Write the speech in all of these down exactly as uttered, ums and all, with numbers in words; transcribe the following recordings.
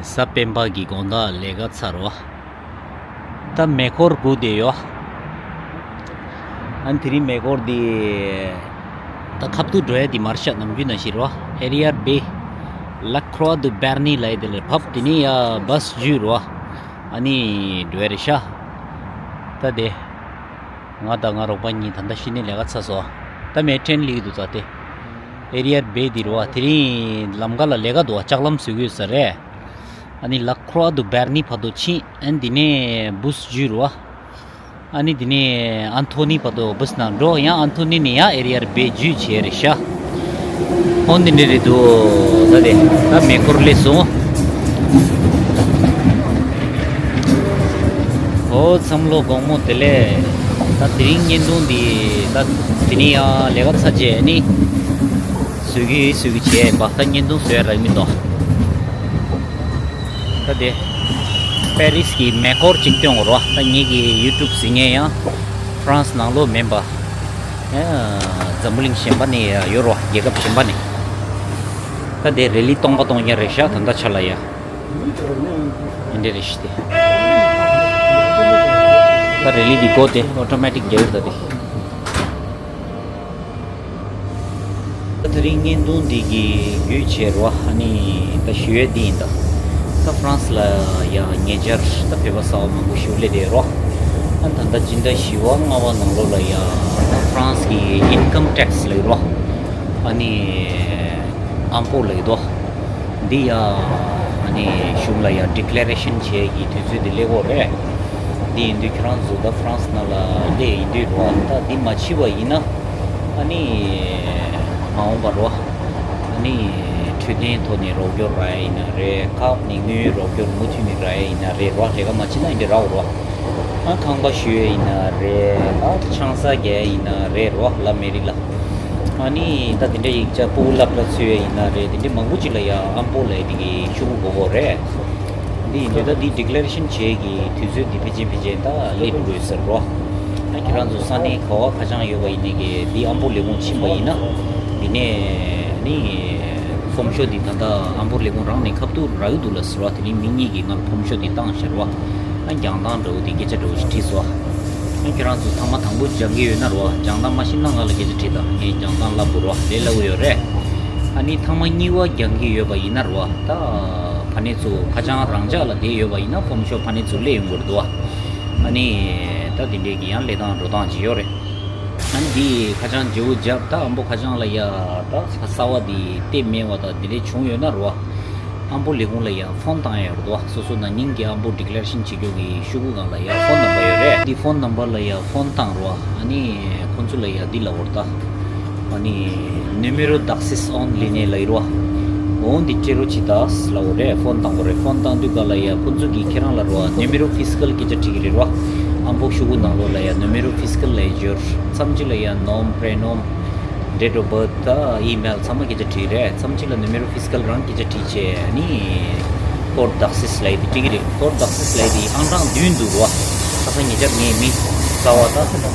གཟའ་སྤེན་པ་གི་དགོང་དག་ལས་ཀ་ཚར་བ། ད་མེ་འཁོར་སྒུག་བསྡད་ཡོད། ཨ་ནི་དེ་རིང་མེ་འཁོར་འདི་ད་ཁ་ཐུག་འགྲོ་ཡ་འདི་མ་རེད་ཤག་ནམ་རྒྱུན་ནང་བཞིན་རེད་བ། ཨེ་རི་ཡར་བེ། ལ་ཁྲོ་ཨ་དུ་བེར་ནི་ལབ་ཡ་དེ་ལ་བབས། དེ་ནས་ཡ་བཱས་བརྒྱུད་རེད་བ། ཨ་ནི་འགྲོ་ཡ་རེད་ཤག་ད་དེ། ང་དང་ང་རོགས་པ་གཉིས་ད་ལྟ་གཞི་ནས་ལས་ཀ་ཚར་སོང་། ད་མེ་ཊན་སླེབས་འདུག་ད་དེ། ཨེ་རི་ཡར་བེ་འདི་རེད་བ། དེ་རིང་ལམ་ཁ་ལ་ལས་ཀ་འདུག་བ། ལྕགས་ལམ་བཟོ་གི་ཡོད་ས་རེད། ཨ་ནི་ལ་ཁྲོ་ཨ་དུ་བེར་ནི་བར་དུ་ཕྱིན། ཨ་ནི་དེ་ནས་བཱས་བརྒྱུད་རེད་བ། ཨ་ནི་དེ་ནས་ཨན་ཐོ་ནི་བར་དུ་བཱས་ནང་འགྲོ། ཡང་ཨན་ཐོ་ནི་ནས་ཡང་ཨེ་རི་ཡར་བེ་བརྒྱུད་བྱས་རེད་ཤག་འོ་འདི་འདྲ་རེད་འདུག་ད་དེ་ད་མེ་འཁོར་སླེབས་སོང་། འོ་བསམ་བློ་དགོང་མོ་དེ་ལས། ད་དེ་རིང་བརྙན་ཐུང་འདི་ད་དེ་ནས་ཡང་ལས་ཀ་ཚར་རྗེས་ནི་བཟོ་གི་བཟོ་གི་བྱས་པ། ད་བརྙན་ཐུང་བཟོ་ཡ་རག་མི་འདུག་ད་དེ་པེ་རིས་ཀྱི་མེ་འཁོར་གཅིག་སྟོན་དགོས་རེད་བ། ད་ངེད་ཀྱི་ཡུ་ཊུབ་གཟིགས་མཁན་ཡང་ཧྥ་རན་སི་ནང་ལོགས་མིན་པ། ཨ། འཛམ་བུ་གླིང་གཞན་པ་ནས་ཡོད་རེད་བ། རྒྱལ་ཁབ་གཞན་པ་ནས། ད་དེ་རེ་ལི་སྟོང་པ་སྟོང་རྐྱང་རེད་ཤག་ད་ལྟ་ཆ་ལ་ཡ། འདི་འདྲ་རེད་ཤག་དེ། ད་རེ་ལི་འདི་སྒོ་དེ་ཨོ་ཊོ་མེ་ཊིག་རྒྱག་གི་རེད་ད་དེ། ད་དེ་རིང་བརྙན་ཐུང་འདི་གི་བརྒྱུད་བྱས་རོ། ཨ་ནི་ད་ཞུ་ཡས་འདི་ཡིན་ད། ད་ཧྥ་རན་སི་ལ་ཡ་ཉེ་ཆར་ད་བོད་པ་གསར་པ་མང་པོ་ཞིག་སླེབས་བསྡད་རོ། ཨ་ད་ལྟ་སྤྱི་ཟླ་བཞི་པ་ལྔ་པ་ནང་ལོགས་ལ་ཡ་ད་ཧྥ་རན་སི་གི་ཨིན་ཀམ་ཊེག་སི་ལབ་རོ། ཨ་ནི་ཨམ་པོ་ལབ་ཀྱི་འདུག་འདི་ཡ་ཨ་ནི་གཞུང་ལ་ཡ་ཌི་ཀི་ལེ་རེ་ཤན་བྱེད་ཀྱི་དུས་ཚོད་འདི་སླེབས་ཡོད་རེད། འདི་ཡིན་དུས་ཁྱེད་རང་ཚོ་ད་ཧྥ་རན་སི་ནང་ལ་སླེབས་ཡིན་དུས་རོ། ད་འདི་མ་བྱས་པ་ཡིན་ན་ཨ་ནི་མ་འོངས་པ་རོ། ཨ་ནི་འཕྲོད་བསྟེན་ཐོག་ནས་རོགས་སྐྱོར་རག་ཡ་ཡིན་ན་རེད། ཁག་ནས་དངུལ་རོགས་སྐྱོར་མུ་མཐུད་ནས་རག་ཡ་ཡིན་ན་རེད་རོ། ལས་ཀ་མ་བྱས་ན་འདི་འདྲ་རག་རོ། ཨ་ཁང་པ་ཞུ་ཡ་ཡིན་ན་རེད། ཨ་ཆང་ས་རྒྱག་ཡ་ཡིན་ན་རེད་རོ། ལ་མེ་རི་ལ། ཨ་ནི་ད་དེ་འདྲ་ཡིག་ཆ་སྤུ་གུ་སློབ་གྲྭ་ཚུད་ཡ་ཡིན་ན་རེད། དེ་འདྲ་མང་པོ་ཅིག་ལ་ཡ་ཨམ་པོ་ལབ་ཡ་དེ་གི་ཤོག་གུ་དགོས་དགོས་རེད། འདི་ཡིན་དུས་ད་འདི་ཌི་ཀི་ལེ་རེ་ཤན་བྱེད་ཀྱི་དུས་ཚོད་འདི་ཕལ་ཆེར་ཕལ་ཆེར་ད་སླེབས་འགྲོ་གི་ཟེར་རོ། ཨ་ཁྱེད་རང་ཚོ་ས་གནས་ག་བ་ཁ་བྱང་ཡོད་པ་ཡིན་ནའི་གི་འདི་ཨམ་པོ་ལས་ཁུངས་ཕྱིན་པ་ཡིན་ན། འདི་ནས་ནི་ཧྥོམ་ཤོ་འདི་ད་ལྟ་ཨམ་པོ་ལས་ཁུངས་རང་ནས་ཁ་ཐུག་རག་གི་འདུག་ལ་ཟེར་བ། དེ་རིང་མི་གཉིས་ཀྱིས་ང་ལ་ཧྥོམ་ཤོ་འདི་བཏང་ཤར་བ། ཨ་རྒྱང་ཐང་འདྲ་བོ་དེ་སྐད་ཆ་འདྲ་བོ་ཞིག་དྲིས་སོང་། ཨ་ཁྱེད་རང་ཚོ་ཚང་མ་དང་པོ་སྦྱང་གི་ཡོད་ན་རོ། རྒྱང་ཐང་མ་ཤེས་ན་ང་ལ་སྐད་ཆ་དྲིས་དང་། ངས་རྒྱང་ཐང་བསླབ་དགོས་རོ། ལས་སླ་པོ་ཡོད་རེད། ཨ་ནི་ཐེངས་མ་གཉིས་པ་སྦྱང་གི་ཡོད་པ་ཡིན་ན་རོ། ད་ཕ་ནས་ཚུར་ཁ་བྱང་རང་འཇགས་ལ་བསྡད་ཡོད་པ་ཡིན་ན་ཧྥོམ་ཤོ་ཕ་ནས་ཚུར་སླེབས་ཡོང་གི་རེད་འདུག་ཨ་ནི་ད་དེ་འདྲས་ཀྱི་ཡང་སླེབས་སྟངས་འགྲོ་སྟངས་ཅིག་ཡོད་རེད། ཨ་ནི་འདི་ཁ་བྱང་བརྗེ་པོ་བརྒྱབ། ད་ཨམ་པོ་ཁ་བྱང་ལ་ཡ་ད་གསར་པ་འདི་སྟེར་མེད་པ་དང་འདི་འདྲས་བྱུང་ཡོད་ན་རོ། ཨམ་པོ་ལས་ཁུངས་ལ་ཡ་ཕོན་བཏང་ཡ་ཡོད་རེད་དོ། སོ་སོ་ན་ནིང་གི་ཨམ་པོ་ཌི་ཀི་ལེ་རེ་ཤན་བྱེད་རྒྱུ་གི་ཤོག་གུ་སྒང་ལ་ཡ་ཕོན་ནམ་བར་ཡོད་རེད། འདི་ཕོན་ནམ་བར་ལ་ཡ་ཕོན་བཏང་རོ། ཨ་ནི་ཁོང་ཚོ་ལ་ཡ་འདི་ལབ་པ་རེད་ད། ཨ་ནི་ནུ་མེ་རོ་དག་སེ་ཨོན་ལི་ནེ་ལབ་ཡོད་རེད་བ། འོ་འདི་སྤྲད་རོགས་བྱེད་དང་ལབ་པ་རེད། ཕོན་བཏང་དགོས་རེད། ཕོན་བཏང་དུས་སྒང་ལ་ཡ་ཁོང་ཚོ་གིས་ཁྱེད་རང་ལ་རོ་ནུ་མེ་རོ་ཕི་སི་ཀལ་སྐད་ཆ་དྲིས་ཀྱི་རེད་རོ། ཨམ་པོ་ཤོག་གུ་ནང་ལོགས་ལ་ཡ་ནུ་མེ་རོ་ཕི་སི་ཀལ་ལབ་ཡོད། མཚམས་གཅིག་ལ་ཡ་ནོམ་པྲེ་ནོམ། ཌེ་ཊི་ཨོཕ་བྷར་ཐི་དང་ཨི་མེལ་ཚང་མ་སྐད་ཆ་དྲིས་རེད། མཚམས་གཅིག་ལ་ནུ་མེ་རོ་ཕི་སི་ཀལ་རང་སྐད་ཆ་དྲིས་བྱས། ཨ་ནི་ཀོཌ་དག་སེ་ལབ་ཡ་དེ་སྤྲད་ཀྱི་རེད། ཀོཌ་དག་སེ་ལབ་ཡ་དེ་ཨང་གྲངས་བདུན་འདུག་རོ། ཁ་སང་ཉེ་ཆར་ངས་མི་གསར་པ་ད་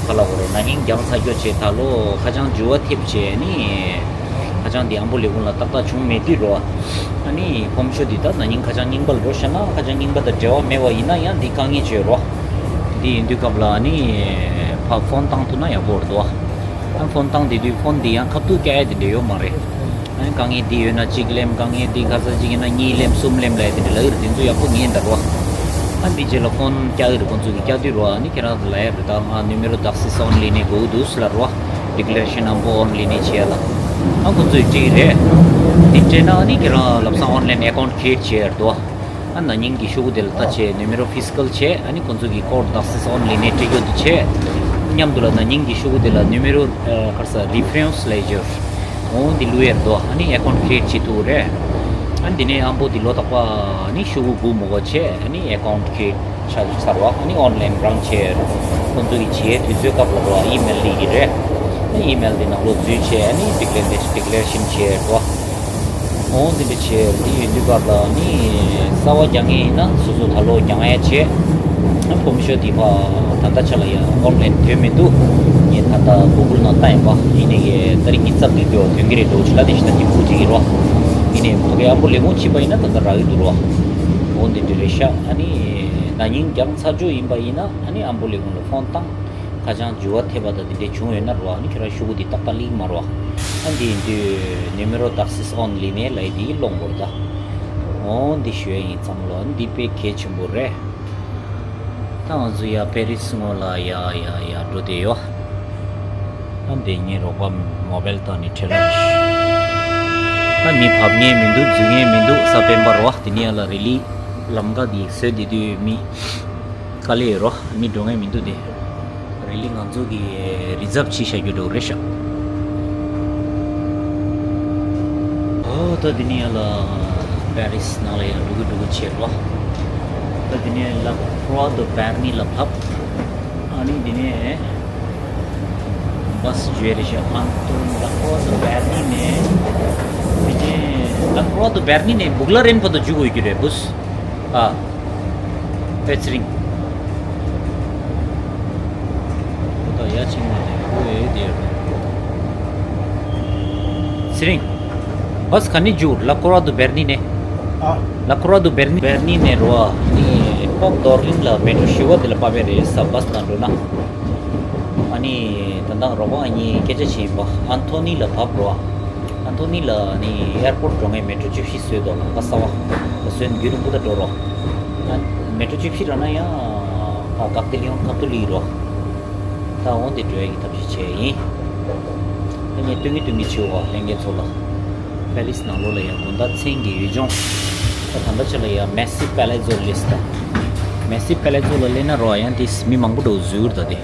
ག་ལབ་དགོས་རེད། ན་ནིང་སྦྱངས་ཚར་རྒྱུ་བྱས། ད་ལོ་ཁ་བྱང་འགྱུར་བ་ཐེབས་བྱས། ཨ་ནི་ཁ་བྱང་འདི་ཨམ་པོ་ལས་ཁུངས་ལ་ཏག་ཏག་བྱུང་མེད་དུས་རོ། ཨ་ནི་ཕོམ་ཤོ་འདི་ད་ན་ནིང་ཁ་བྱང་རྙིང་པ་ལ་འགྲོ་ཤག་ན། ཁ་བྱང་རྙིང་པ་དང་འབྲེལ་བ་མེད་པ་ཡིན་ན་ཡང་འདི་དཀའ་ངལ་ཅིག་ཡོད་རོ། འདི་ཡིན་དུས་སྐབས་ལ་ཨ་ནི་ཕ་ཕོན་བཏང་ཐུབ་ན་ཡག་པོ་རེད་དོ། ཨ་ཕོན་བཏང་བསྡད་དུས་ཕོན་འདི་ཡང་ཁ་ཐུག་བསྐྱལ་ཡ་དེ་འདྲ་ཡོད་མ་རེད། ཨ་ནི་དཀའ་ངལ་འདི་ཡོད་ན་གཅིག་ལེན། དཀའ་ངལ་འདི་ག་ཚོད་ཅིག་ཡིན་ན་གཉིས་ལེན་གསུམ་ལེན་ལབ་ཡ་དེ་འདྲ་ལབ་ཀྱི་རེད། དེ་ཚོ་ཡག་པོ་ངེས་འདྲ་རོ། ཨ་འདི་རྗེས་ལ་ཕོན་བསྐྱལ་གྱི་རེད། ཁོང་ཚོ་གིས་བསྐྱལ་དུས་རོ། ཨ་ནི་ཁྱེད་རང་ཚོ་ལབ་ཡ་རེད། ད་ང་ནུ་མེ་རོ་དག་སེ་ཨོན་ལི་ནེ་དགོས་འདུག་ཟེར་ལབ་རོ། ཌི་ཀི་ལེ་རེ་ཤན་ཨམ་པོ་ཨོན་ལི་ནེ་བྱེད་ཡ་ལ། ཨ་ཁོང་ཚོས་སྤྲད་ཀྱི་རེད། འདི་སྤྲད་ན་ཨ་ནི་ཁྱེད་རང་ལམ་སང་ཨོན་ལའིན་ཨེ་ཀའུན་ཊི་ཀི་རི་ཨེ་ཊི་བྱེད་ཡ་རེད་དོ། ཨ་ན་ནིང་གི་ཤོག་གུ་དེ་ལ་ལྟ་བྱས་ནུ་མེ་རོ་ཕི་སི་ཀལ་བྱས། ཨ་ནི་ཁོང་ཚོ་གི་ཀོཌ་དག་སེ་ཨོན་ལི་ནེ་སྤྲད་རྒྱུ་དེ་བྱས། མཉམ་དུ་ལ་ན་ནིང་གི་ཤོག་གུ་དེ་ལ་ནུ་མེ་རོ་ཨ་ག་རེ་ཟེར་རེ་ཕ་རེན་སི་ལབ་ཡ་ཅིག་ཡོད། འོ་འདི་བླུག་ཡ་རེད་དོ། ཨ་ནི་ཨེ་ཀའུན་ཊི་ཀི་རི་ཨེ་ཊི་བྱེད་ཐུབ་རེད། ཨ་ནི་འདི་ནས་ཨམ་པོ་འདི་ལོ་རྟག་པ་ཨ་ནི་ཤོག་གུ་དགུ་མོ་གོ་བྱས། ཨ་ནི་ཨེ་ཀའུན་ཊི་ཀི་རི་ཨེ་ཊི་ཆགས་ཚར་བ། ཨ་ནི་ཨོན་ལའིན་རང་བྱས། ཁོང་ཚོ་གི་བྱེད་དུས་ཚོད་སྐབས་ལ་རོ་ཨི་མེལ་སླེབས་ཀྱི་རེད། ཨ་ནི་ཨི་མེལ་འདི་ནང་ལོགས་འཛུལ་བྱས། ཨ་ནི་ཌི་ཀི་ལེ་རེ་ཤན་ཌི་ཀི་ལེ་རེ་ཤན་བྱས་རོ། འོ་འདི་འདྲ་བྱས། འདི་ཡིན་དུས་སྐབས་ལ་ནི་གསར་པ་རྒྱག་མཁན་ཡིན་ན་སོ་སོ་ད་ལོ་རྒྱག་ཡ་བྱས། ཨ་ཕོམ་ཤོ་འདི་ཕ་ད་ལྟ་ཆ་ལ་ཡ་ཨོན་ལའིན་ཐོན་མི་འདུག་ངས་ད་ལྟ་གུ་གལ་ནང་བལྟས་ཡིན་པ། ཡིན་ནའི་གི་ཏ་རིག་ཉི་ཤུ་རྩ་བདུན་དུ་ཐོན་གྱི་རེད་འདུག་ཅི་ལ་དེ་ཤི་ད་འདི་ཕུག་ཅིག་ཡིན་རོ། ཡིན་ནའི་ཕ་གི་ཨམ་བུ་ལས་ཁུངས་ཕྱིན་པ་ཡིན་ན་ད་ལྟ་རག་གི་འདུག་རོ། འོ་འདི་འདྲ་རེད་ཤག་ཨ་ནི་ན་ནིང་རྒྱང་ཚར་རྒྱུ་ཡིན་པ་ཡིན་ན་ཨ་ནི་ཨམ་བུ་ལས་ཁུངས་ལ་ཕོན་བཏང་། ཁ་བྱང་འགྱུར་བ་ཐེབས་པ་དང་དེ་འདྲ་བྱུང་ཡོད་ན་རོ། ཨ་ནི་ཁྱོད་རང་ཤོག་གུ་འདི་ཏག་ཏག་སླེབས་མ་རོ། ཨ་འདི་ཡིན་དུས་ནེ་མེ་རོ་ཏག་སིས་ཨོན་ལི་ནས་ལའི་འདི་སློང་དགོས་རེད་ད། འོ་འདི་ཞུ་ཡ་ཡིན་ཚང་མ་ལ། ཨ་ནི་འདི་དཔེ་གལ་ཆེན་པོ་རེད། ད་ང་ཚོ་ཡ་པེ་རི་སི་སྔོན་ལ་ཡ་ཡ་ཡ་འགྲོ་བསྡད་ཡོད། ད་འདི་ངའི་རོགས་པ་མོ་བེལ་བཏང་ནས་ཁྲིད་ལ་ཞིག་ད་མི་བབས་མཁན་མི་འདུག་འཛུལ་མཁན་མི་འདུག་ས་པན་པ་རོ། དེ་ནས་ཡ་ལ་རི་ལི་ལམ་ཀ་འདི་བཟོས་བསྡད་དུས་མི་དཀའ་ལས་ཡོད་རོ། མི་འགྲོ་མཁན་མི་འདུག་དེ། རི་ལི་ང་ཚོ་གི་རི་ཛབ་བྱས་བཞག་རྒྱུ་འདྲ་བོ་རེད་ཤག་ཨོ་ད་འདི་ནས་ཡ་ལ་པེ་རི་སི་ནང་ལ་ཡ་འགྲོ་གི་འགྲོ་གི་བྱེད་རོ། ད་འདི་ནས་ལ་ཁྲོ་དུ་བེར་ནི་ལ་བབས། ཨ་ནི་འདི་ནས་བྷ་སི་བརྗོད་རེད་ཤག་ཨན་ཏོ་ལ་ཁྲོ་དུ་བེར་ནི་ནས་འདི་ནས་ལ་ཁྲོ་དུ་བེར་ནི་ནས་བུག་ལ་རེན་བར་དུ་འཇུག་དགོས་ཀྱི་རེད་བུ་སི། ཨ། ཨེ་ཚེ་རིང་། ཁོ་ད་ཡ་ཆིང་ནས་ཁོ་ཨེ་དེ་ཡོད་པས། ཚེ་རིང་། བྷ་སི་ག་ནས་རྒྱུག་ལ་ཁོ་ར་དུ་བེར་ནི་ནས། ཨ། ལ་ཁོ་ར་དུ་བེར་ནི་བེར་ནི་ནས་རོ་ཨ་ནི་ཕོག་རྡོར་གླིང་ལ་མེ་ཊོ་བཞི་པ་དེ་ལ་བབས་པ་རེད་ས་བྷ་སི་དང་འགྲོ་ན། ཨ་ནི་ད་ལྟ་རོགས་པ་ཨ་ནི་སྐད་ཆ་བྱས་ཡིན་པ་ཨན་ཐོ་ནི་ལ་བབས་རོ་ཨ། ཨན་ཐོ་ནི་ལ་ནི་ཨེར་པོར་འགྲོ་མཁན་མེ་ཊོ་བཅུ་བཞི་བཟོས་འདུག་ལ་ཁ་གསར་པ་བཟོས་ནས་རྒྱུན་རིང་པོ་ད་འགྲོ་རོགས། ཨ་མེ་ཊོ་བཅུ་བཞི་རག་ན་ཡང་ཨ་ཀག་ཏི་ལི་ཡོང་ཀག་ཏུ་ལི་རོགས། ད་འོང་དེ་འགྲོ་ཡ་གི་ཐབས་ཤེས་བྱས་ཡིན། ད་ངས་སྟོན་གི་སྟོན་གི་བྱེད་འོ་ལྷན་རྒྱས་ཚོ་ལ། པེ་རི་སི་ནང་ལོགས་ལ་ཡང་དགོང་དག་མཚན་གྱི་ཡུལ་ལྗོངས། ད་ད་ལྟ་ཆ་ལ་ཡང་མེ་སི་པེ་ལེ་ཛོ་ལིས་ད། མེ་སི་པེ་ལེ་ཛོ་ལ་སླེབས་ན་རོ་ཡང་དེ་མི་མང་པོ་འགྲོ་ཟུར་ད་དེ།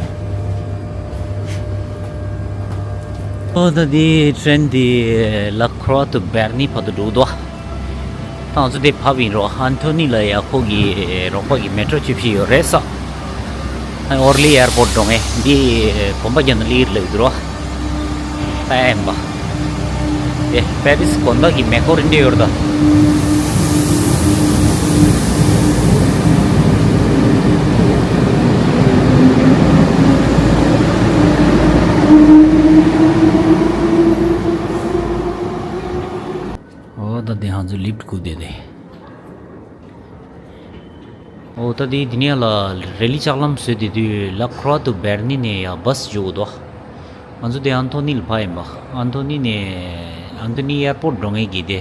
ཨོ་ད་དེ་ཊེན་དེ་ལ་ཁྲོ་དུ་བེར་ནི་བར་དུ་འགྲོ་འདུག་ད་ང་ཚོ་དེ་བབས་ཡིན་རོ། ཨན་ཐོ་ནི་ལ་ཡ་ཁོ་གི་རོགས་པ་གི་མེ་ཊོ་བཅུ་བཞི་ཡོད་རེད་ས། ཨོར་ལི་ཨེར་པོར་འགྲོ་ངེས་འདི་གོམ་པ་རྒྱག་ན་ལིར་ལེགས་འདུག་རོ། ད་ཡིན་པ། དེ་པེ་རི་སི་དགོང་དག་གི་མེ་འཁོར་འདི་ཡོད་རེད་ད། ཨོ་ད་དེ་ཧང་ཚོ་ལིབ་ཁུག་དེ་དེ། ཨོ་ད་དེ་དེ་ནས་ལ་རེ་ལི་ལྕགས་ལམ་བཟོས་དེ་དུས་ལ་ཁྲོ་དུ་བེར་ནི་ནས་ཡ་བྷ་སི་འཇུག་དོ། ང་ཚོ་དེ་ཨན་ཐོ་ནི་ལ་ཕ་ཡིན་པ། ཨན་ཐོ་ནི་ནས་ཨན་ཐོ་ནི་ཨེར་པོར་འགྲོ་ངེས་ཀྱི་དེ།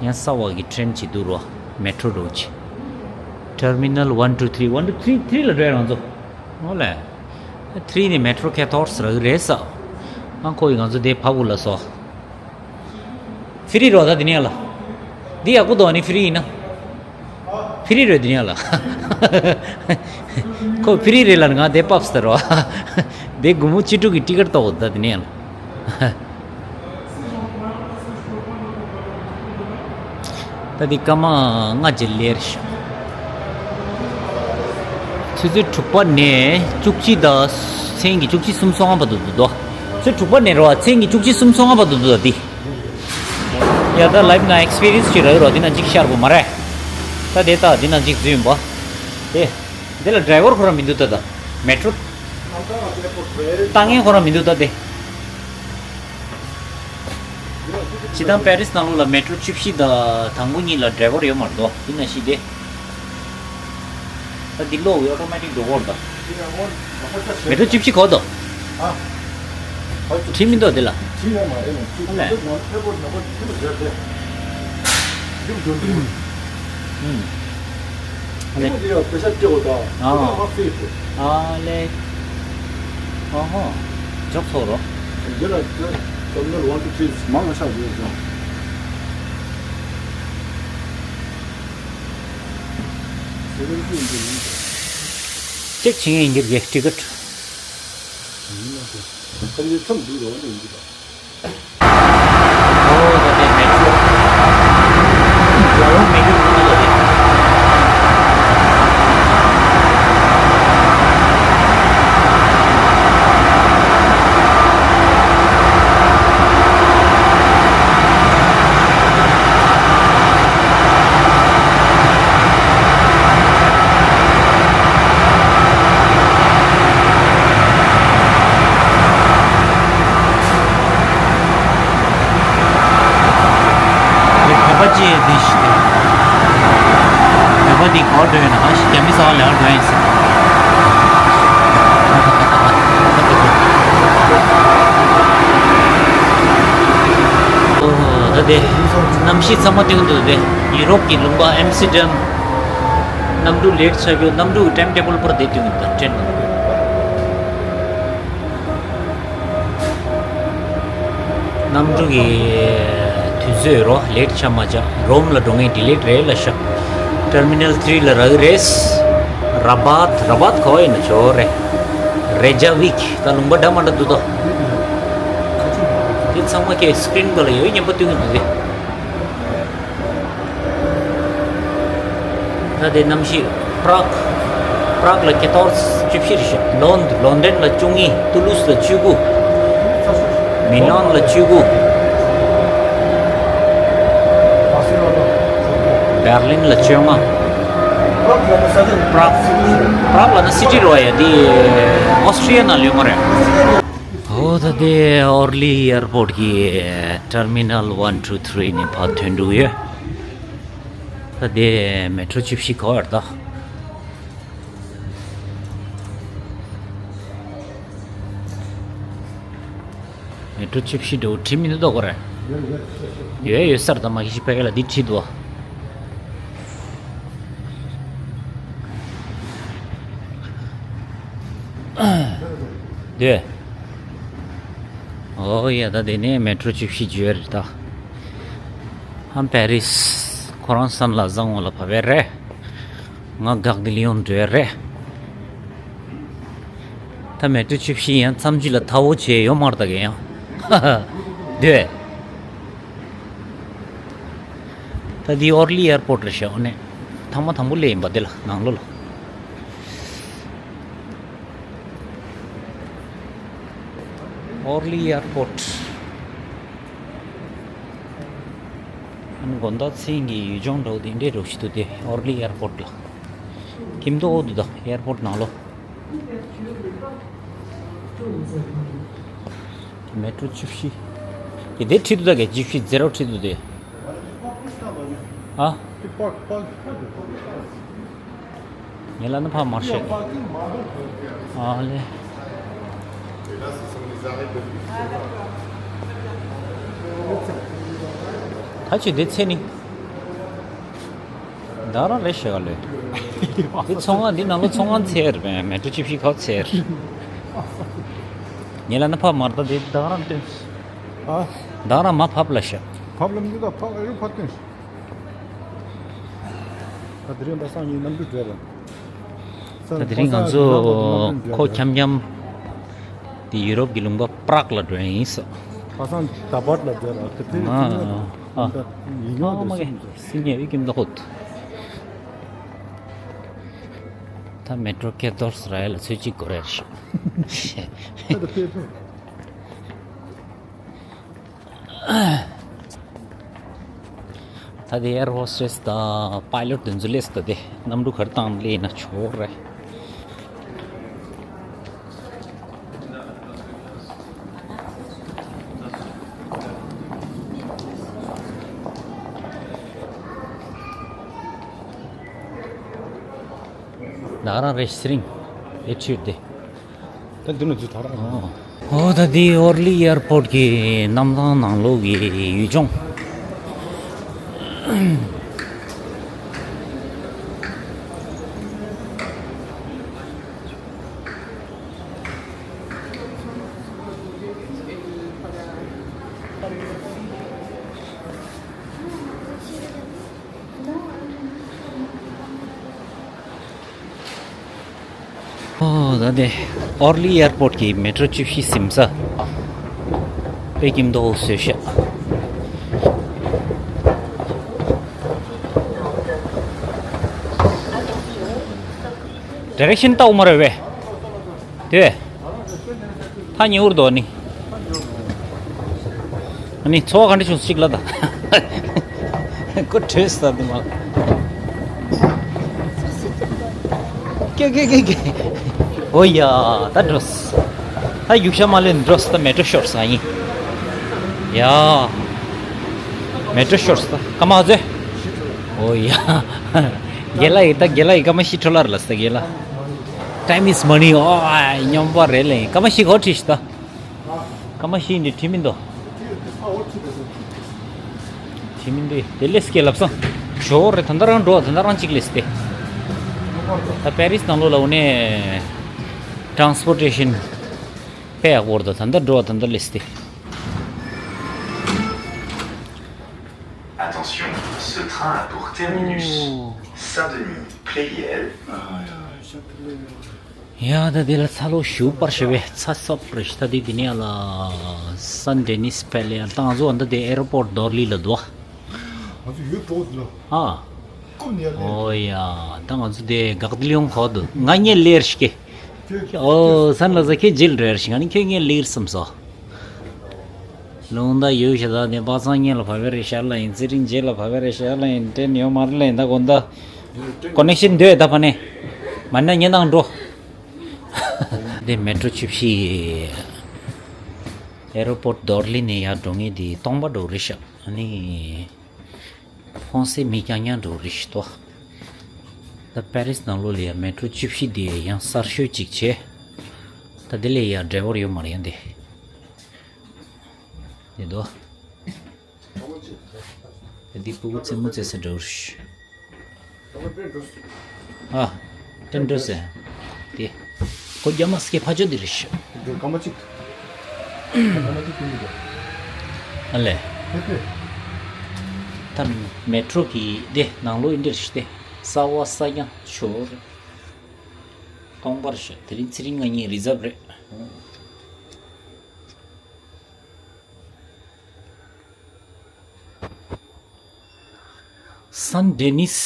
ཡང་གསར་བ་གི་ཊེན་ཅིག་འདུག་རོ། མེ་ཊོ་རོ་ཅིག་ཊར་མི་ནལ་ཝན་ཊུ་ཐི་རི། ཝན་ཊུ་ཐི་རི་ཐི་རི་ལ་འགྲོ་ཡ་ང་ཚོ། ཨོ་ལེ། ཐི་རི་ནས་མེ་ཊོ་ཁེ་ཐོར་སི་རག་གི་རེད་ས། ཨང་ཁོ་ཡི་ང་ཚོ་དེ་ཕ་བུ་ལ་སོ། ཕི་རི་རོ་ད་དེ་ནས་ལ། འདི་ཡག་པོ་འདུག་ཨ་ནི་ཕི་རི་ཡིན་ན། ཕི་རི་རེད་དེ་ནས་ལ། ཁོ་ཕི་རི་རེད་ལ་ང་དེ་པབ་སྟེ་རོ། དེ་སྒོར་མོ་བཅུ་དྲུག་གི་ཊི་ཀེ་ཊི་ཏོག་ད་དེ་ནས་ལ། ད་དེ་སྐར་མ་ལྔ་བརྒྱད་ལེར་ཤག་ཆུ་ཚོད་དྲུག་པ་ནས་བཅུ་གཅིག་དང་མཚན་གྱི་བཅུ་གཅིག་སུམ་སོ་ལྔ་བར་དུ་འདུག་དོ། ཆུ་ཚོད་དྲུག་པ་ནས་རོ་མཚན་གྱི་བཅུ་གཅིག་སུམ་སོ་ལྔ་བར་དུ་འདུག་ད་དེ། ཡ་ད་ལའིབ་ན་ཨེག་སི་པི་རི་ཡན་སི་ཅིག་རག་རོ་དེ་ན་ཅིག་ཤར་བོ་མ་རེད། ད་དེ་ད་དེ་ན་ཅིག་འཛུལ་ཡིན་པ། དེ། དེ་ལ་ཌ་རའི་ཝར་ཁོ་རང་མི་འདུག་ད་ད། མེ་ཊོ། ཏང་ངེ་ཁོ་རང་མི་འདུག་ད་དེ། སྤྱི་བཏང་པེ་རི་སི་ནང་ལོགས་ལ་མེ་ཊོ་བཅུ་བཞི་དང་དང་པོ་གཉིས་ལ་ཌ་རའི་ཝར་ཡོད་མ་རེད་དོ། དེ་ན་ཤི་དེ། ད་འདི་ལོག་ཡོད་ཨོ་ཊོ་མེ་ཊིག་འགྲོ་གོ་ར་ད། མེ་ཊོ་བཅུ་བཞི་གོ་དོ། ཨ། བྲིས་མི་འདུག་འདི་ལ། བྲིས་ཡོད་མ་རེད་ནམ་བཅུ་དགུ་ནམ་བར་ནམ་བར་ཁྱི་ལ་རེད་དེ། འདི་འགྲོ་འདུག་ཨུམ། ཨ་ལེ། འདི་ཡང་པེ་ཤ་སྤྲད་འོ་ད། ཨ། ཨ་ཧོ། འཇོག་ཚོགས་རོ། འདི་ལ་ད་ཊར་མི་ནལ་ཝན་ཊུ་ཐི་རི་མང་ང་ཆགས་ཡོད་ཀྱང་། ཅེག་བྱེད་མཁན་ཡིན་གྱི་རེད་ཊི་ཀེ་ཊི། ཨོ་ད་དེ་མེ་ཊོ། ལ་ལོ་མེ་ཊོ་ཁོ་ན་ལ་རེད། འདི་གོ་འགྲོ་ཡོད་ན་ཨ་ཞིག་རྒྱ་མི་ཚོ་ལ་འགྲོ་ཡིན་ཟེར། ཨོ་ད་དེ་གནམ་གཤིས་ཚང་མ་སྟོན་འདུག་དེ་ཡུ་རོབ་ཀྱི་ལུང་པ་ཨེམ་སི་ཊར་ཌམ། གནམ་གྲུ་ལེཊ་ཆགས་རྒྱུ། གནམ་གྲུ་གི་ཊའིམ་ཊེ་བལ་པར་དེ་སྟོན་གྱི་འདུག་ཊེན་ནང་། གནམ་གྲུ་གི་དུས་ཚོད་རོ་ལེཊ་ཆགས་མ་ཆགས། རོམ་ལ་འགྲོ་མཁན་ཌི་ལེ་རེད་ལབ་ཤག་ཊར་མི་ནལ་ཐི་རི་ལ་རག་གི་རེད། ར་བཱད། ར་བཱད་ག་པར་ཡིན་ན་ཆོག་རེད། རེ་ཇ་ཝིག་ད་ལུང་པ་འདྲ་མ་འདྲ་འདུག་ད། དེ་ཚང་མ་ཁྱེད་སི་ཀི་རིན་སྒང་ལ་ཡོད། མཉམ་པོ་སྟོན་གྱི་འདུག་དེ། ད་དེ་གནམ་གཤིས། པྲག་པྲག་ལ་ཀེ་ཏོར་བཅུ་བཞི་རེད་ཤག་ལོན། ལོན་ཌོན་ལ་བཅུ་གཉིས། ཏུ་ལུས་ལ་བཅུ་དགུ། མི་ལོན་ལ་བཅུ་དགུ། བེར་ལིན་ལ་བཅོ་ལྔ། པྲག་པྲག་ལ་ན་སི་ཊི་རོ་ཡ་དེ་ཨོ་སི་ཊི་རི་ཡ་ནང་ལ་ཡོད་མ་རེད། ཨོ་ད་དེ་ཨོར་ལི་ཨེར་པོར་ཊི་གི་ཊར་མི་ནལ་ཝན་ཊུ་ཐི་རི་ནས་ཕར་ཐོན་འགྲོ་གི་ཡོད། ད་དེ་མེ་ཊྲོ་བཅུ་བཞི་ག་པར་ད། མེ་ཊྲོ་བཅུ་བཞི་འགྲོ་བྲིས་མི་འདུག་གོ་རེད། ཡོད་ཡོད་སར་ད་མ་གི་ཞིག་ཕ་གི་ལ་འདི་བྲིས་འདུག་དེ། ཨོ་ཡ་ད་དེ་ནས་མེ་ཊྲོ་བཅུ་བཞི་བརྗོད་རེད་ད། ཧམ་པེ་རིས་ཁོ་རང་བསམ་ལ་བཟང་བོ་ལ་བབས་པས་རེད། ང་དགག་གི་ལིའོན་འགྲོ་ཡ་རེད། ད་མེ་ཊྲོ་བཅུ་བཞི་ཡང་མཚམས་གཅིག་ལ་ཐལ་བོ་བྱས་ཡོད་མ་རེད་ད་གས་ཡང་། ཧ་ཧ། འདོད། ད་འདི་ཨོར་ལི་ཨེར་པོར་ཊི་རེད་ཤག་ཨོ་ནས། ཐེངས་མ་དང་པོ་སླེབས་ཡིན་པ་འདི་ལ་ནང་ལོགས་ལ། ཨོར་ལི་ཨེར་པོར་ཊི། ཨ་ནི་དགོང་དག་མཚན་གྱི་ཡུལ་ལྗོངས་འདྲ་བོ་དེ་འདྲའི་རོགས་ཤིག་འདུག་སྟེ་ཨོར་ལི་ཨེར་པོར་ཊི་ལ། ཁྱིམ་ཐོག་འདུག་ད་ཨེར་པོར་ཊི་ནང་ལོགས། མེ་ཊྲོ་བཅུ་བཞི། དེ་དེ་ཁྲིད་དུ་ད་གས་བཅུ་བཞི་ཛེ་རོ་ཁྲིད་དུ་དེ། ཨ། ངས་ལ་ནི་ཕ་མར་ཤེས། ཨ་ལེ། ད་ཆུ་དེ་ཚེ་ནི། ད་རང་རེད་ཤེས་ག་ལོས། འདི་ཚོང་ཁང་འདི་ནང་ལོ་ཚོང་ཁང་ཚེ་རེད་པས་མེ་ཊྲོ་བཅུ་བཞི་ཁག་ཚེ་རེད། ཉེ་ལ་ན་ཕབ་མར་ད་འདི་ད་རང་སྟོན། ཨ། ད་རང་མ་ཕབ་ལ་ཤ། ཕབ་ལམ་འདི་ད་ཕབ་ཨེ་རུ་ཕབ་སྟོན། ད་དེ་རིང་པ་སངས་ཉིན་གནམ་གྲུ་བྲོས་ལ། ད་དེ་རིང་ང་ཚོ་ཁོ་འཁྱམ་འཁྱམ། འདི་ཡུ་རོབ་ཀྱི་ལུང་པ་པྲག་ལ་འགྲོ་ཡིན་ས། པ་སངས་ད་བར་ལ་བྲོས་ལ་དེ་དེ་ཨ་ཨ་ཨ། ཡིན་ཡོང་དེ་སིང་དེ། སིང་ངེ་ཨི་ཀིམ་ད་ཧོད། ད་མེ་ཊྲོ་ཀེ་དོར་སི་ར་ཡ་ལ་ཚོད་ཅིག་གོ་རེ་རེ་ཤོག་ད་དེ་ཕེབས་ཕེབས། ད་དེ་ཨེར་ཧོ་སི་ཊེ་སི་དང་པའི་ལོཊ་དེ་ཚོ་སླེབས་ད་དེ་གནམ་གྲུ་གར་བཏང་སླེབས་ན་ཆོག་རེད། ང་རང་རེ་སི་རིང་ཨེ་ཁྲིར་དེ། ད་འདི་ནས་འཛུལ་ཐག་རང་། ཨོ་ད་འདི་ཨོར་ལི་ཨེར་པོར་ཊི་གི་གནམ་ཐང་ནང་ལོགས་ཀྱི་ཡུལ་ལྗོངས། ཨོ་ད་དེ་ཨོར་ལི་ཨེར་པོར་ཊི་གི་མེ་ཊྲོ་བཅུ་བཞི་ཟིན་ས། དཔེ་ཀྱིན་མདོག་བཟོས་ཤག་ཌི་རེག་ཤན་ལྟ་འོ་མ་རེད་བས། དེ། ཐ་ཉེ་བར་དོ་ནི། ཨ་ནི་འཚོ་བ་ག་འདྲ་བྱུང་ཞིག་ལ་ད། ཁོ་བྲོས་ས་དེ་མ། ཀེ་ཀེ་ཀེ་ཀེ། ཨོ་ཡ་ད་འགྲོ། ད་རྒྱུག་ཤ་མ་ལེན་འགྲོ་ས་ད་མེ་ཊྲོ་ཤོར་ས་ཡིན། ཡ། མེ་ཊྲོ་ཤོར་ས་ད་ཀ་མ་ཟེ། ཨོ་ཡ། རྒན་ལགས་ཡིན་ད། རྒན་ལགས་ཡིན། སྐར་མ་བཞི་འཕྲོ་བརླག་ལ་ཟེར། རྒན་ལགས། Time is money. ཨོ་ཨ་སྙོམས་པ་རེད་ལེ། སྐར་མ་བཞི་གོ་ཁྲིད་ཤི་ད། སྐར་མ་བཞི་འདི་ཁྲིད་མི་འདུག་ཁྲིད་མི་འདུག་དེ་ལས་སྐད་ལབ་སང་། ཞོར་རེ་ད་ལྟ་རང་འགྲོ། ད་ལྟ་རང་གཅིག་ལས་སྟེ། ད་པེ་རིས་ནང་ལོགས་ལ་འོ་ནས་transportation དཔེ་ཡག་པོ་རེད། ད་ད་ལྟ་འགྲོ། ད་ལྟ་ལས་སྟེ། Attention, ce train a pour terminus Saint-Denis, Pleyel. ཡ་ད་དེ་ལ་ཚ་ལོ་ཞུ་པར་ཞེ་བའི་ཚ་སོབ་རེ་ཤི་ད་དེ་དེ་ནས་ལ་སན་ཌེ་ནིས་པེ་ལེ་ཡར་བཏང་བཟོ། འདི་དེ་ཨེ་རོ་པོར་ཌོར་ལི་ལ་འདུག་ཨ་ང་ཚོ་ཡུལ་གྲོགས་འདི་ལ་ཨ་ཀུམ་ནས་ལེ། ཨོ་ཡ་ད་ང་ཚོ་དེ་གག་དི་ལི་ཡོང་གོ་འདུག་ང་ཉེ་ལེར་ཤི་ཀེ། ཨོ་སན་ལ་ཟ་ཁེ་ཇིལ་རེར་ཤི། ང་ནི་ཁྱོད་ཉེ་ལེར་སམ་སོ། ལུང་ད་ཡོད་ཤ་ད་ནི་པ་སངས་ཉེ་ལ་བབ་པའི་རེ་ཤར་ལ་ཡིན། ཚེ་རིང་རྗེས་ལ་བབ་པའི་རེ་ཤར་ལ་ཡིན། དྲན་ཡོད་མ་རེད་ལ་ཡིན། ད་དགོན་ད་ཀོ་ནེག་ཤན་འདོད་ད་ཕ་ནས་མ་ན་ཉེ་ནང་འགྲོ། འདི་མེ་ཊོ་བཅུ་བཞི། ཨེ་རོ་པོར་ཌོར་ལི་ནས་ཡར་འགྲོ་ངེས་འདི་སྟོང་པ་འགྲོ་རེད་ཤག་ཨ་ནི་ཧྥོང་སེ་མི་རྐྱང་རྐྱང་འགྲོ་རེད་ཤག་ཏོ། ད་པེ་རིས་ནང་ལོགས་ལ་ཡང་མེ་ཊོ་བཅུ་བཞི་འདི་ཡང་གསར་ཤོས་གཅིག་བྱས། ད་དེ་ལས་ཡང་འབྲེལ་བ་ཡོད་མ་རེད་ཡང་འདི། འདི་དོ། འདི་སྤུ་གུ་རྩེད་མོ་རྩེ་ས་འགྲོ་རེད། ཨ། ཏན་འགྲོ་ཟེར། དེ། ཁོ་རྒྱ་མ་སྐད་ཕ་ཆོ་འདི་རེད་ཤག་སྐར་མ་གཅིག་སྐར་མ་གཅིག་ཀུན་འདུག་ཨ་ལས། ཕེ་ཕེ། ད་མེ་ཊོ་གི་དེ་ནང་ལོགས་ཨིན་འདྲ་རེད་ཤག་དེ། གསར་པ་གསར་རྐྱང་ཆོ་རེད། སྟོང་པར་ཤག་དེ་རིང་ཚེ་རིང་ང་གཉིས་རི་ཛབ་རེད། སན་ཌེ་ནིས་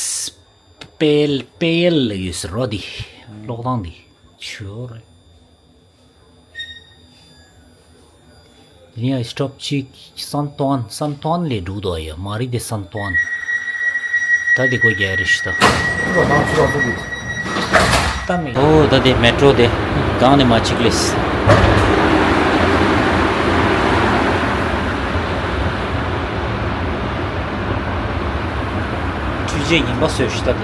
པེལ་པེལ་ལ་ཡོད་ཟེར་རོ་འདི། གློག་ཐང་འདི། ཆུ་རེད། འདི་ནས་སི་ཊོབ་གཅིག་སན་ཏོན། སན་ཏོན་ལས་འགྲོ་འདུག་ཡ། མ་རི་དེ་སན་ཏོན། ད་དེ་གོ་རྒྱ་རེ་ཤི་ད། ད་མི། ཨོ་ད་དེ་མེ་ཊོ་དེ་གང་ནས་མ་གཅིག་ལས། འཕྲུལ་ཆས་ངན་པ་བཟོས་ཤི་ད་དེ་ད།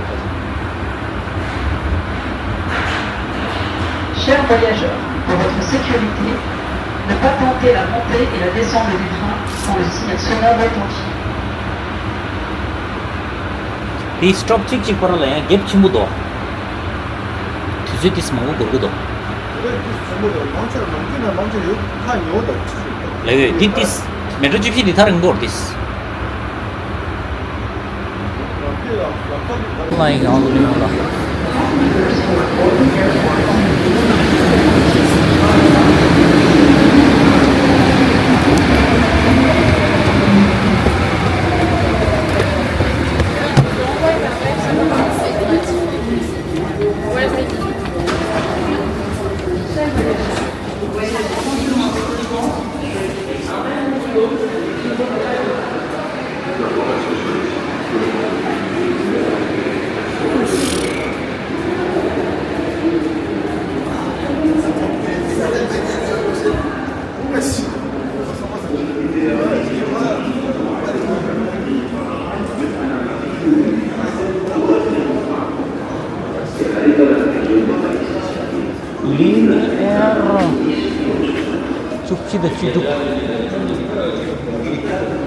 Chers voyageurs, pour votre sécurité, ne pas tenter la montée et la descente du train quand le signal sonore retentit. དེ་སི་ཊོབ་གཅིག་གཅིག་བར་ལ་ཡང་གེབ་ཆེན་པོ་འདུག་དུས་ཚོད་ཏིས་མང་པོ་འགོར་གི་འདུག་ལས་ཡོད་དེ་ཏིས་མེ་ཊོ་བཅུ་བཞི་དེ་ཐག་རིང་པོར་ཏིས། ལ་ཡི་གང་དུ་ལེན་ལ། ལིན་ཨེར་བཅུ་གཅིག་དང་བཅུ་དྲུག་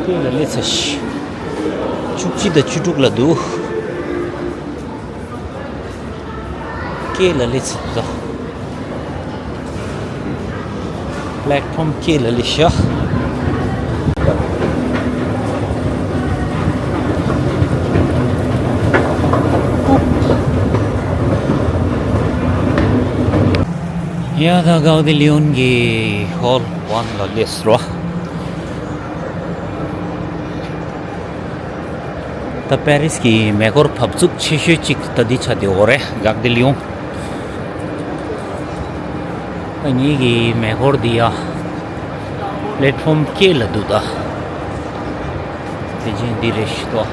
སྐད་ལ་སླེབས་ཚར་ཤག་བཅུ་གཅིག་དང་བཅུ་དྲུག་ལ་འདུག་སྐད་ལ་སླེབས་ཚར་འདུག་པླེ་ཊི་ཕོམ་སྐད་ལ་སླེབས་ཤག་ཡ་ད་གག་དི་ལི་ཡོན་གྱི་ཧོལ་ཝན་ལ་སླེབས་སོང་། ད་པེ་རིས་ཀྱི་མེ་འཁོར་བབས་ཚུགས་ཆེ་ཤོས་གཅིག་ད་འདི་ཆགས་བསྡད་ཡོད་རེད། གག་དི་ལི་ཡོན། ད་ངེད་ཀྱི་མེ་འཁོར་འདི་ཡ་པླེ་ཊི་ཕོམ་སྐེད་ལ་འདུག་ད་དེ་རྗེས་འདི་རེད་ཤི་ཏོ།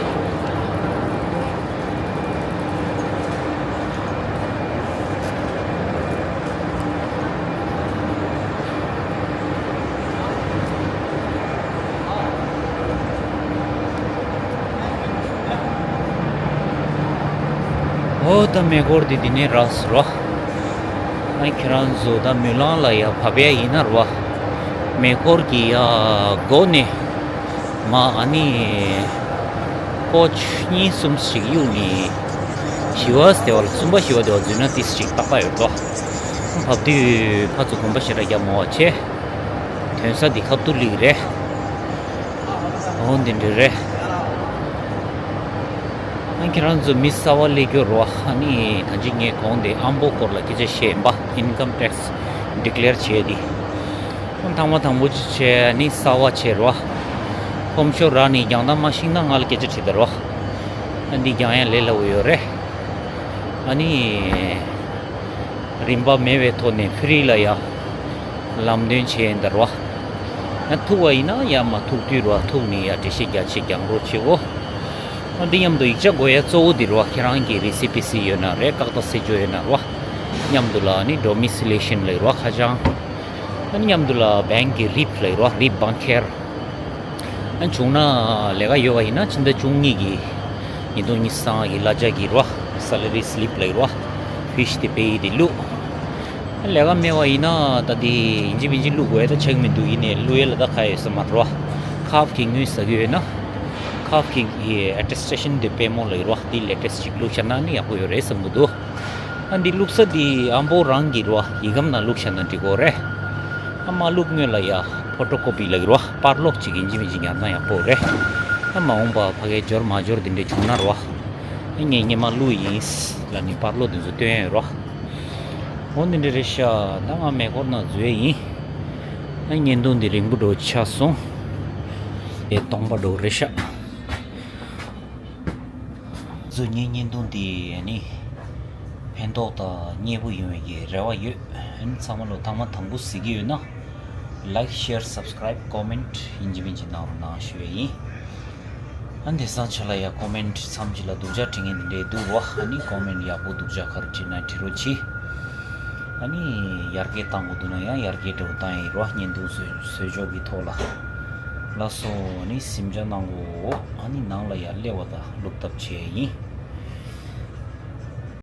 ཨོ་ད་མེ་འཁོར་འདི་འདི་ནས་རག་སོང་རོ། ཨ་ཁྱེད་རང་ཚོ་ད་མུན་ལང་ལ་ཡ་བབས་ཡ་ཡིན་ན་རོ། མེ་འཁོར་གྱི་ཡ་སྒོ་ནས་མ་ཨ་ནི་ཀོ་ཆུ་གཉིས་གསུམ་ཞིག་གཡུག་ནས་བཞི་བ་སྟེ་བ་ལ་གསུམ་པ་བཞི་བ་དེ་བ་འཛུལ་ན་ཏིས་ཞིག་ཏག་ཏག་ཡོད་དོ། བབས་དུས་ཕར་ཚུར་གོམ་པ་ཞེ་དྲག་རྒྱག་མ་བ་བྱས། ཐོན་ས་འདི་ཁ་ཐུག་ལིག་རེད། འོ་འདི་འདྲ་རེད། ཨ་ཁྱེད་རང་ཚོ་མི་གསར་བ་སླེབས་རྒྱུ་རོ། ཨ་ནི་ད་ཅི་ངས་གོང་དེ་ཨམ་པོ་སྐོར་ལ་སྐད་ཆ་བཤད་ཡིན་པ། Income tax declare བྱས་ཏེ། ཨ་ཐང་མ་དང་པོ་ཅི་བྱས་ཨ་ནི་གསར་བ་བྱས་རོ། ཁོམ་ཤོ་ར་ནི་རྒྱང་ཐང་མ་ཤིང་ན་ང་ལ་སྐད་ཆ་དྲིས་ད་རོ། ཨ་འདི་རྒྱང་ཡང་ལས་སླ་བོ་ཡོད་རེད། ཨ་ནི། རིན་པ་མེད་པའི་ཐོག་ནས་ཕི་རི་ལ་ཡ། ལམ་སྟོན་བྱས་ཡིན་ད་རོ། ཡང་ཐུག་པ་ཡིན་ན་ཡ་མ་ཐུག་དུས་རོ་ཐུག་ནས་ཡ་འགྲེལ་བཤད་རྒྱ་ཆེ་རྒྱང་རོ་ཆེ་བོ། ཨ་འདི་མཉམ་དུ་ཡིག་ཆ་དགོས་ཡ་གཙོ་བོ་འདི་རོ་ཁྱེད་རང་གི་རི་སི་པི་སི་ཡོད་ན་རེད་ཀག་ཏ་སེ་ཇོ་ཡོད་ན་རོ། མཉམ་དུ་ལ་ནི་ཌོ་མི་སི་ལེ་ཤན་ལ་རོ་ཁ་བྱང་། ཨ་ནི་མཉམ་དུ་ལ་བེང་གི་རིབ་ལ་རོ་རིབ་བང་ཁེར། ཨ་བྱུང་ན་ལས་ཀ་ཡོད་པ་ཡིན་ན་ཕྱི་ཟླ་བཅུ་གཉིས་ཀྱི་ཉིས་སྟོང་ཉི་ཤུ་རྩ་ལྔ་གི་གླ་ཆ་གི་རོ་སེ་ལ་རི་སི་ལིབ་ལ་རོ་ཕི་ཤི་དེ་པེ་ཡི་དེ་བླུག་ལས་ཀ་མེད་པ་ཡིན་ན་ད་དེ་ཡིན་གཅིག་མིན་གཅིག་བླུག་དགོས་ད་ཆགས་མི་འདུག་ཡིན་ནའི་བླུག་ཡས་ལ་ད་ཁ་ཡོད་ས་མ་རོ། ཁབ་ཀྱི་དངུལ་ཟ་གི་ཡོད་ན། ཁབ་ཀྱི་ཨེ་ཨེ་ཊེ་སི་ཊེ་ཤན་དེ་པེ་མོ་ལ་རོ་དེ་ལེ་ཊེ་སི་ཅིག་བླུག་བྱས་ན་ནི་ཡག་པོ་ཡོད་རེད་བསམ་གི་འདུག་ཨ་འདི་བླུག་ས་འདི་ཨམ་པོ་རང་གི་རོ་ཡི་གམ་ནང་བླུག་བྱས་ན་འགྲིག་གོ་རེད། ཨ་མ་བླུག་སྔོན་ལ་ཡ་ཕོ་ཊོ་ཀོ་པི་ལ་རོ་པར་ལོག་ཅིག་ཡིན་གཅིག་མིན་གཅིག་ཉར་ན་ཡག་པོ་རེད། ཨ་མ་འོངས་པ་ཕ་གའི་འབྱོར་མ་འབྱོར་འདི་འདྲ་བྱུང་ན་རོ། ཨ་ངས་སྔོན་མ་བླུག་ཡིན་ལ་ནི་པར་ལོག་འདི་ཚོ་སྟོན་ཡོད་རོ། འོ་འདི་འདྲ་རེད་ཤག་ད་ང་མེ་འཁོར་ནང་འཛུལ་ཡིན། ཨ་བརྙན་ཐུང་འདི་རིང་པོ་འགྲོ་ཆགས་སོང་། དེ་སྟོང་པ་འགྲོ་རེད་ཤག་ཚོ་ངའི་བརྙན་ཐུང་འདི་ཨ་ནི་ཕན་ཐོགས་དང་མཉེས་པོ་ཡོང་བའི་གི་རེ་བ་ཡོད། ཨ་ནི་ཚང་མ་ལོ་ཐང་མ་དང་པོ་གཟིགས་ཀྱི་ཡོད་ན་ལའིཀ་ཤེར་སབ་སི་ཀ་རའིབ་ཀོ་མེན་ཊི་ཡིན་གཅིག་མིན་གཅིག་གནང་རོགས་གནང་ཞུ་ཡས་ཡིན། ཨ་ནི་དེང་སང་ཆ་ལ་ཡ་ཀོ་མེན་ཊི་མཚམས་གཅིག་ལ་སྡུག་ཅག་བྲིས་མཁན་འདི་འདྲས་འདུག་རོ། ཨ་ནི་ཀོ་མེན་ཊི་ཡག་པོ་སྡུག་ཅག་ག་རེ་བྲིས་ན་བྲིས་རོགས་གྱིས། ཨ་ནི་ཡར་རྒྱས་གཏང་དགོས་འདུག་ན་ཡང་ཡར་རྒྱས་འགྲོ་བཏང་ཡིན་རོ། བརྙན་ཐུང་བཟོས་བཟོས་ཕྱོགས་ཀྱི་ཐོག་ལ། ལགས་སོ། ཨ་ནི་གཟིམ་འཇག་གནང་གོ་ཨ་ནི་ནང་ལ་ཡར་སླེབས་པ་དང་བླུག་ཐབས་བྱས་ཡིན།